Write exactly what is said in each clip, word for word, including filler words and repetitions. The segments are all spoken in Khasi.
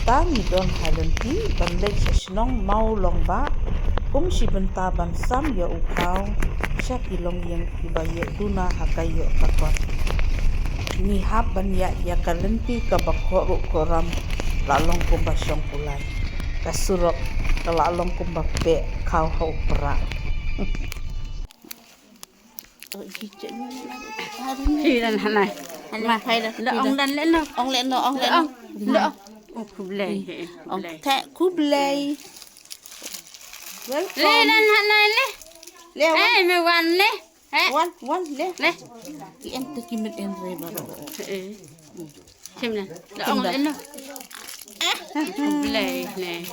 Mynta ngi don ha lynti ban leit sha shnong Mawlongbah kum shi bynta ban sam ïa u khaw sha ki longïing kiba ïoh duna ha ka ïoh ka kot. Ngi hap ban ïaid ïa ka lynti kaba khohruh khohram, la long kumba shong kulai. Ka surok ka la long kumba peh khaw ha u prah. Hi dan hanai. Ma, da ong dan leno. Ong leno, ong leno. Da ong. Oh, khublei. Ong te khublei. Welcome. Le dan hanai le. Le, wan. Eh, me wan le. Eh. Wan, wan le. Le. Ki en te ki met en re baroh. Eh. Shim na. Da ong leno. Ah, khublei ne.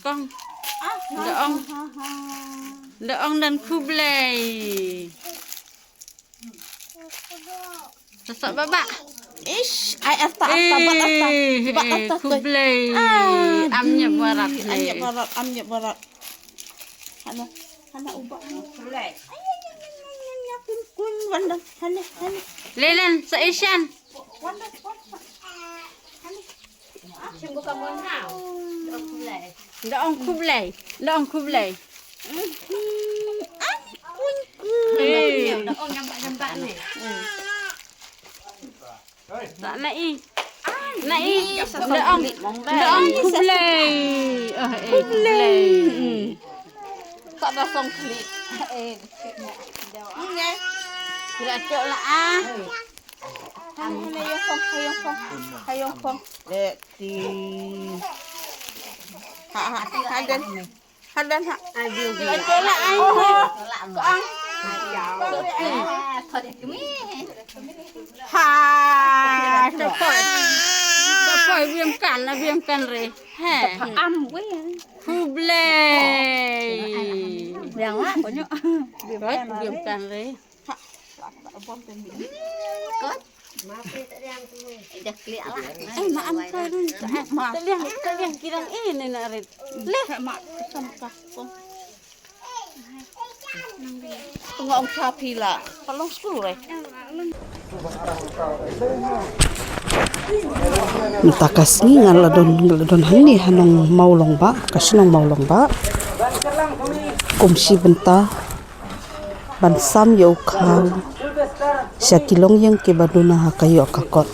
Kong. Da ong. Da ong dan khublei. Sa sa baba. Ish, ai arta, arta, bat arta. Eh, bat arta, eh, khublei. Ah, am nyep barat, am nyep barat, am nyep barat. Hana, hana uba. Khublei. Ai, ai, ai, ai, ai, ai, kun, kun, wanda, hana, hana. Lelan sa ishan. Wanda, wanda. Hana. Da ong khublei. Da ong khublei. Ai, kun, kun. Eh. Da ong nampak-nampak ni. Tak naik. Naik. Daong kublai. Oh, eh, kublai. Tak ada song klik. Eh. Kira cok lah ah. Hai, hai, hai, hai, hai, hai. Leti. Ha, ha, ha, dan. Hadan ha. Aduh, tolak ai. Kong. Ha, tepoi. Tepoi biang kan, biang kan re. He. Am wei. Kublai. Biang lah, konyol. Biang kan re. Kot. Dah klik lah. Eh, maaf kan. Maaf. Taliang, taliang kirang ini nak rit. Leh. Mak, sama kah. Tengok ong sapi lah. Kalau school eh. Mynta ka sngi nga la don, nga la don hangne ha nong Mawlong Bah, ka shnong Mawlong Bah. Kum shi bynta ban sam ïa u khaw sha ki longïing kiba duna ha ka ïoh ka kot.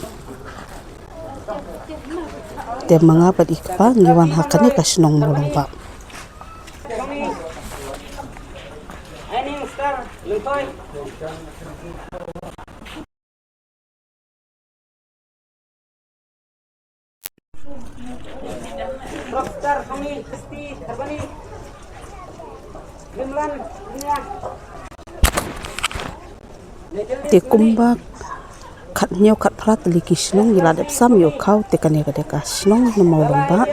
Te ma nga bad i kpa ngi wan ha kane ka shnong Mawlong Bah. Te kumba khathynñiew khatphra tylli ki shnong ngi la dep sam ïa u khaw, te kane ka dei ka shnong na Mawlong Bah.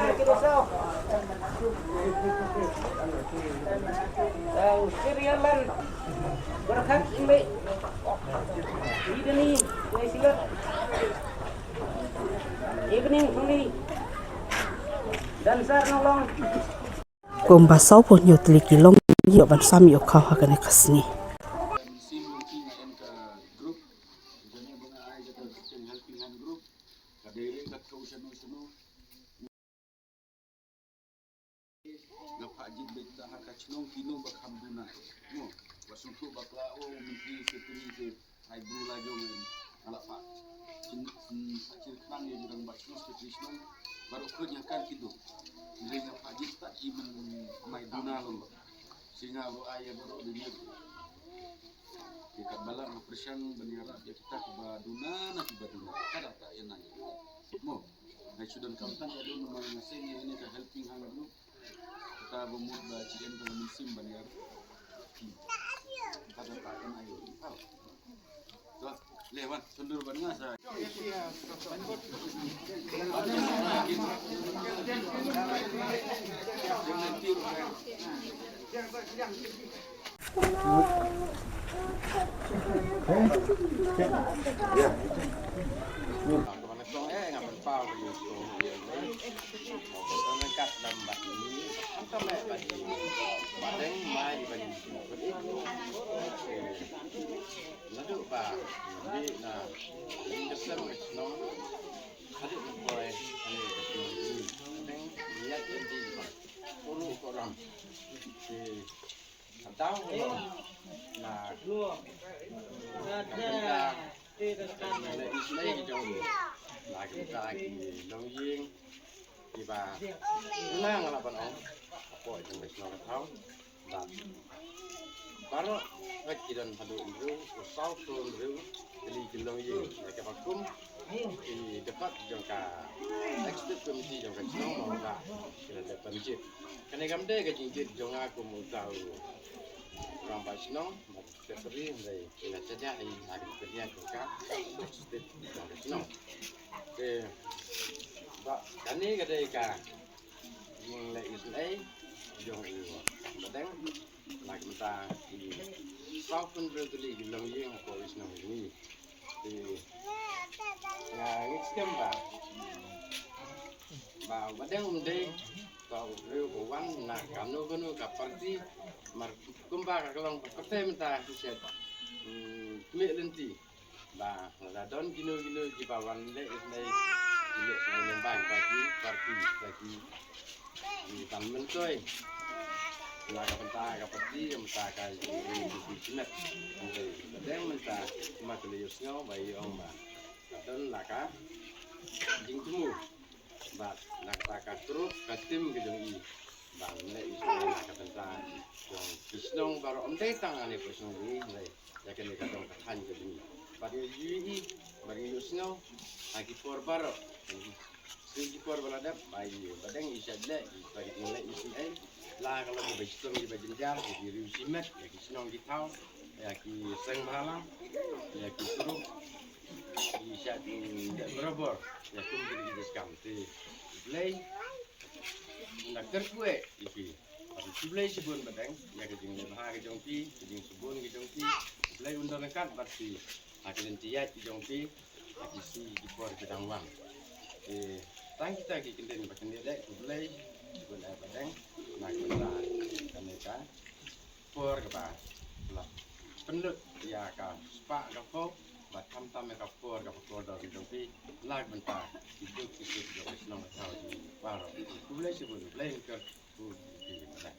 Kumba sawphew hynñiew tylli ki longïing ïoh ban sam ïa u khaw ha kane ka sngi. Nga phah jied beit ta ha ka shnong kino ba kham duna. Mo, ba sngewthuh bakla, o, u myntri secretary te ai bru la jong, nga la phah. Shin, shin, shin khnang ïa jrang ba shnong secretary shnong. Baroh khuid ïa kan kito. Nga phah jied ta ki myn mai duna long. Shin nga ruh ai ïa baroh duna. Ïa katba lah nga pyrshang ban ïarap ïa kita kiba duna na kiba duna. Ka dei ta ïa nang. Mo. Ngai sudan kam tang ka don ma nga seng ïa kane ka helping hand group. Kata ba mut ba chi em ka mynsiem ban ïa. Kata ta kan ayo. To, le wan, sundur ban nga sa. Na, ïing ka sem ka shnong. Haduh mynta, eh, ka shnong. Teng, ïa, ïa, ïa, ïa. Uru, koram. Te, ka daw, na, ka bynta, na, isynei ki jong, na, ka bynta ki longïing. Kiba, nga nga la ban ong, hapoh jong ka shnong ka thaw. Bad baroh, bad ki don haduh hynriew, u saw phew hynriew tylli ki longïing, ïa kiba kum ki dkhot jong ka executive committee jong ka shnong, ma ba ki la dep ban jied. Kane kam dei ka jingjied jong nga kum uta u rangbah shnong, bad secretary, hynrei ki la shah ïa, ïa ki pynïaid jong ka executive jong ka shnong. Te, ba, kane ka dei ka jingleh isynei jong u Badeng, na ka bynta ki saw phew hynriew tylli ki longïing hapoh ka shnong jong ngi. Te, nga ngeit skhem ba, ba u Badeng um dei uta u briew ba wan na kano kano ka party, mar kumba ka long ka pyrthei mynta, ki shet, hmm, khmih lynti. Ba, lada don kino kino kiba wan leh isynei, ki leh isynei lyngba ki party, ba ki, ki ban myntoi. Na ka bynta ka party, ka bynta ka jingïaseng shimet. Hynrei ka dang mynta, kumba ki la ïohsngew ba i ong ba ka don la ka jingthmu. Bad na kata ka group, ka team ka jong i. Ban leh isynei na ka bynta jong ki shnong baroh, ym dei tang ha kane ka shnong jong ngi, hynrei ïa kane ka dong ka thaiñ ka jong ngi. Bad ngi ïohi, bad ngi ïohsngew ha ki por baroh, ha ki por ba la dep, ba i Badeng i shait leh ïa ki jingleh isynei. La ka long kaba shitom kiba jynjar ïa ki riew shimet, ïa ki shnong ki thaw, ïa ki seng bhalang, ïa ki kurup, i shait leh barabor ïa kum kine ki jingkam. Te U Blei un da kyrkhu ïa phi. Bad khublei shibun Badeng ïa ka jingleh bha ka jong phi, ka jingsbun ka jong phi. U Blei un don ryngkat bad phi ha ka lynti ïaid ka jong phi ha ki sngi ki por ki dang wan. Te tang kita ki kyntien ba kyndiah, khublei shibun ïa Badeng na ka bynta kane ka por kaba la pynlut ïa ka spah ka phew, bad khamtam ïa ka por kaba kordor jong phi na ka bynta ki duk ki suk jong ka shnong ka thaw jong ngi baroh. Khublei shibun, Blei un kyrkhu ïa phi.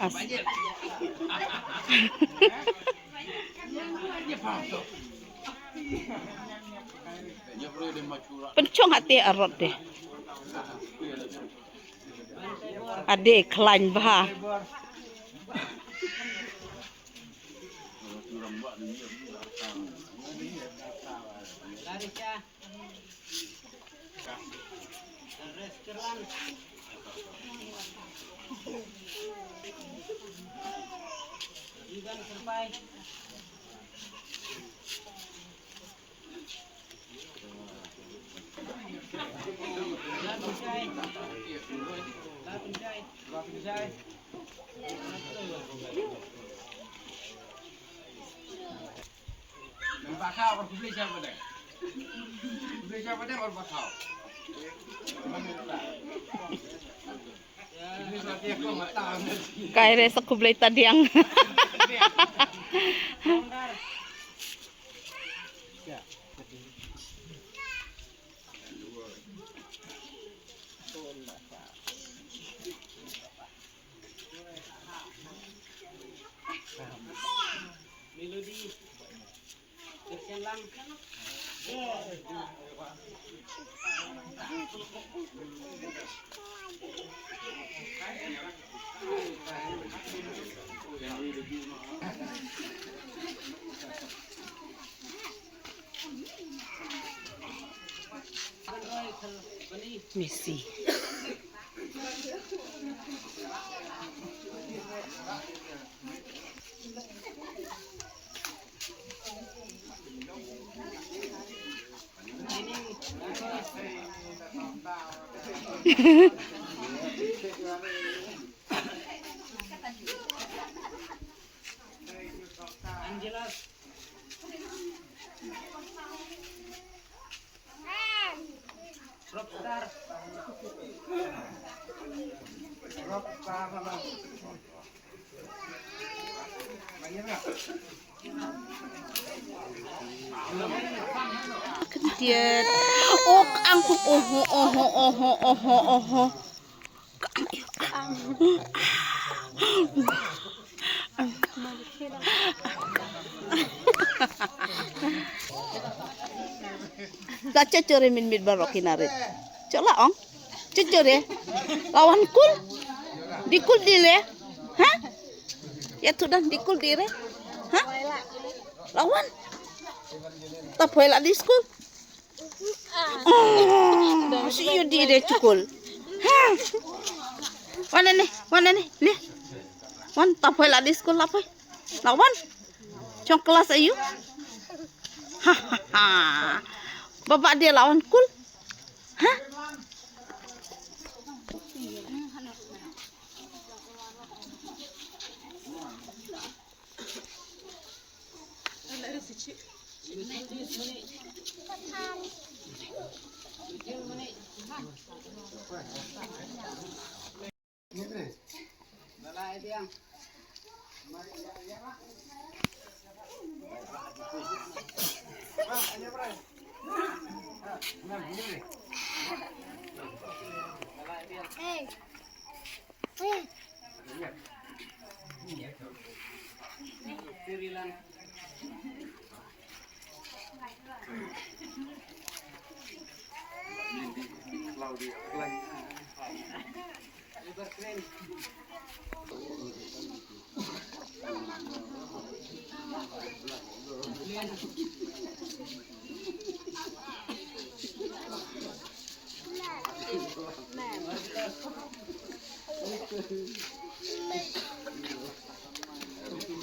As. Pynshong hati arot deh. Ade khlaiñ bha. Kai re sa khublei tadiang. Messi. Kyntiat. Oh, kang, oh, oh, oh. Ka chachore min mit barok kinarit. Chola ong. Chachore. Lawan kul. Di kul di le. Ha? Ya tudan di kul di re. Ha? Lawan. Tapoy la di school. Mm, si yu di de chukul. Ha. Wan ne, wan ne, ne. Wan tapoy la di school la poi. Lawan. Chong kelas ayu. Ha ha ha. Baba dia lawan kul. Ha.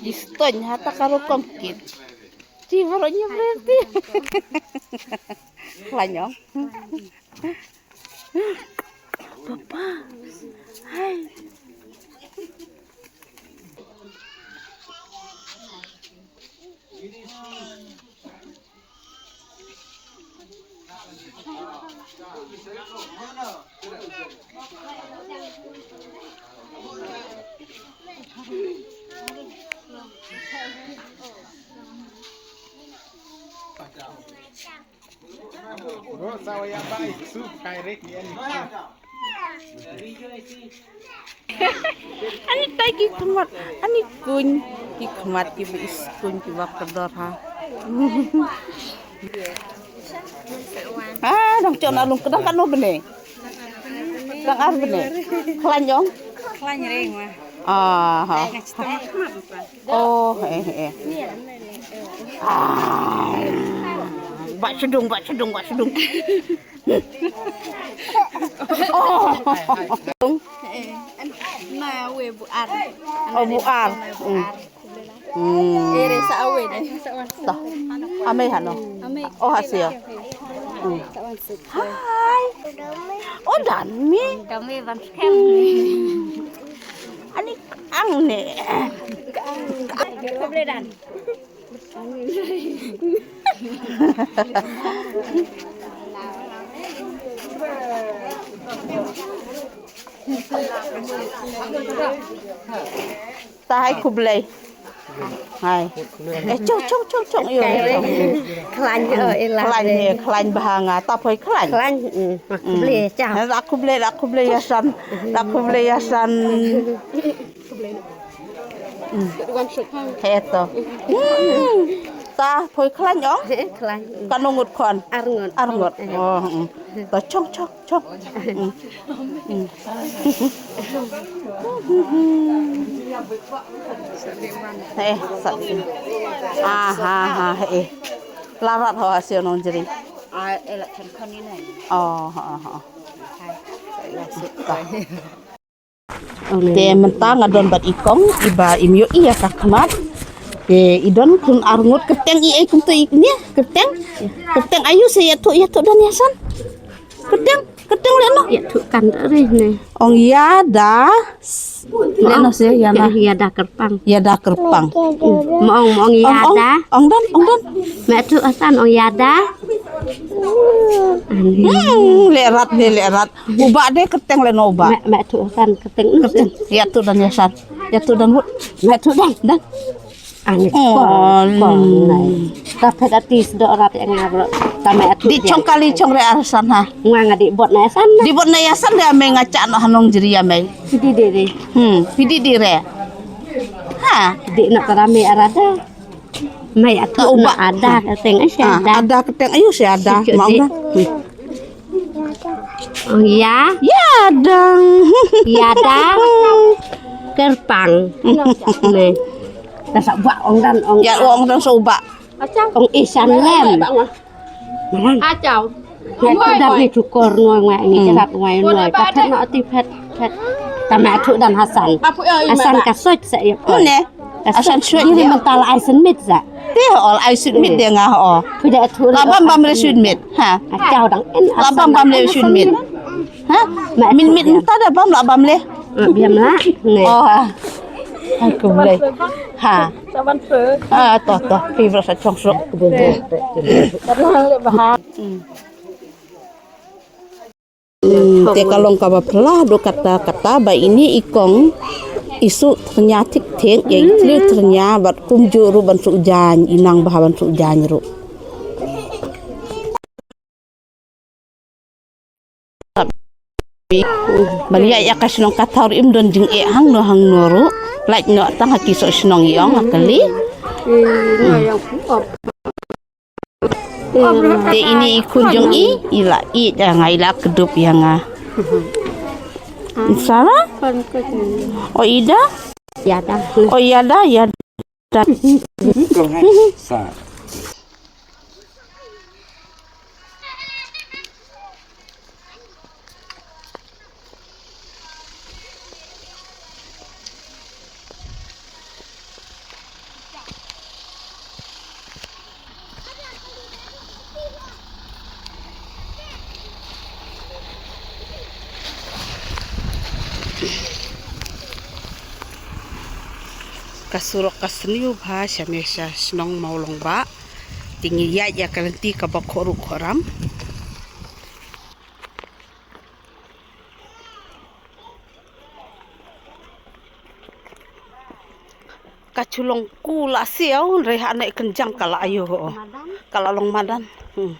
Istoñ hata ka rukom kit. Ti baroh ñi berhenti. Lanyong. Papa. Hai. Ani tai ki khmat, ani kuñ ki khmat ki ba is kuñ ki ba kdor ha. Ah, dang chon alung kedang kano bene. Dang ar bene. Khlaiñ ong. Khlaiñ ring ma. Ah, ha. Nga chita khmat pa. Oh, eh, eh. Ah. Ba chedung, ba chedung, ba chedung. Oh. Eh, an, na we bu ar. Oh, bu ar. Hmm. Hmm. Eh, re sa awe deh. Sa wan. Amei hano. Amei. Oh, hasia. Hmm. Sa wan sik. Hai. Oh, dan mi. Kami ban scam. Ani ang ne. Kami dan. Ta hai khublei. Hai. Eh, chong, chong, chong, chong. Yo, khlaiñ, eh, ila. Khlaiñ, eh, khlaiñ bha nga. Ta poi khlaiñ. Khlaiñ, mm. Khublei, chao. Eh, la khublei, la khublei ïa san. La khublei ïa san. Mm. He to. Mm. Ta poi khlaiñ ong? He, khlaiñ. Kano ngut khon? Ar ngut. Ar ngut. Eh. Oh, mm. To chong, chong. Chong. Mm. Mm. Eh, sat. Ah, ha, ha, eh. Larat ho asio nong jeri. Ah, eh, la chen kani nai. Oh, ha, ha. Hai. Te mynta nga don bad i kong, iba im ïohi ïa ka khmat. Te i don khun ar ngut kyrteng i ei kumto i kne, kyrteng. Kyrteng ayu se ïathuh, ïathuh don ïa san. Kyrteng. Kyrteng leh noh. Ïathuh kan ri ne. Ong ïada. Leh noh se ïada. Ïada kyrpang. Ïada kyrpang. Mo ong, mo ong ïada. Ong, ong dan, ong dan. Me ïathuh hasan ong ïada. Hmm, leh rat ne, leh rat. Uba de kyrteng leh noh uba. Me, me ïathuh hasan kyrteng. Kyrteng. Ïathuh dan ïasan. Ïathuh dan wut. Me ïathuh dan, dan. Ani kon kon nai. Ta phet ati sdok rat ïa nga bro. Ta me atu. Di chong kali chong re arsan ha. Nga nga di bot na asan. Di bot na asan re me nga cha no hanong jri ya me. Pidi di re. Hmm, pidi di re. Ha. Di na para me arada. Me atu uba ada teng ai ada. Ada keteng ayu si ada. Mau dah. Ong ïa. Ïada. Ïada. Kyrpang. Ne. Ta sa ba ong dan ong. Ïa ong dan sa uba. Ong isan lem. Marang. Acau. Ïa tu dah ni cukor ngoi ngoi ni cerat ngoi ngoi. Ta phet no ati phet phet. Ta ma thu dan hasan. Hasan ka soi sa ïa. Ne. Asan shuit dia. Mental ai sen mit sa. Dia ol ai shuit mit dia nga o. Pida thu. La bam bam le shuit mit. Ha. Kau dang en. La bam bam le shuit mit. Ha? Min mit ta da bam la bam le. Biam la. Oh. Ha. Hai kum le. Ha. Saban pe. Ah to to. Pi bra sa chong sok. Hmm, te ka long kaba phylla do kata kata ba ine i kong i shu thyrnia thik thik ïa i thliew thyrnia bad kumjuh ruh ban shu jaiñ i nang bha ban shu jaiñ ruh. Ban ïa ïa ka shnong ka thaw ruh im don jingeh hangno hangno ruh lait noh tang ha ki soh shnong i ong ha kali. Te ine i khun jong i i la i da nga i la kdup ïa nga. Sara? O ida? Ïada. O ïada ïada. Ka surok ka sniew bha sha me sha shnong Mawlong ba. Te ngi ïaid ïa ka lynti kaba khohruh khohram. Ka chulong ku la siaw, re ha ne kynjang ka la ayo ho. Ka la long madan. Hmm.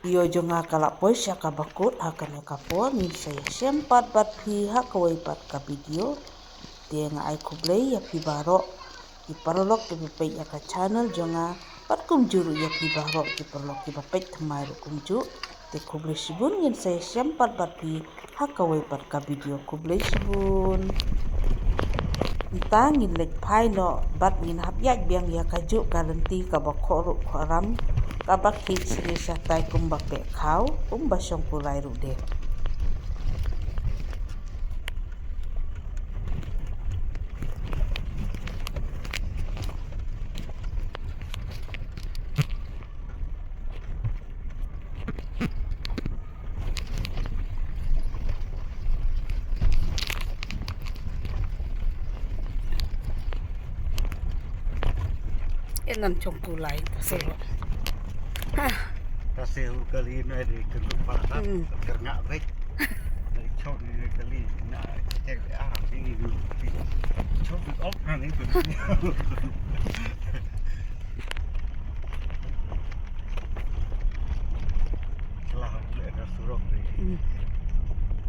Ïoh jong nga ka la poi sha kaba kut ha kane ka por ngin sa ïashem pat bad phi ha kawei pat ka video. Te nga ai khublei ïa phi baroh ki paralok kiba peit ïa ka channel jong nga bad kumjuh ruh ïa phi baroh ki paralok kiba peit thymmai ruh kumjuh. Te khublei shibun ngin sa ïashem pat bad phi ha kawei pat ka video khublei shibun. Mynta ngin leit phai noh bad ngin hap ïaid biang ïa kajuh ka lynti kaba khohruh khohram kaba khih shisha tai kumba peh khaw kumba shong kulai ruh de. Enan chong kulai ta se. Ta se ur kali na de kenu pa ha. Hmm. Kerngak bek. Dari chong ni kali na cek ah ini dulu. Chong op na ni tu. Salah leh ka surok ni. Hmm.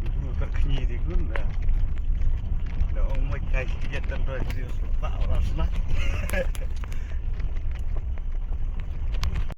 Ibu terkenyi di gun dah. Dah ong mai kai sikit tan roi serius pak orang senang.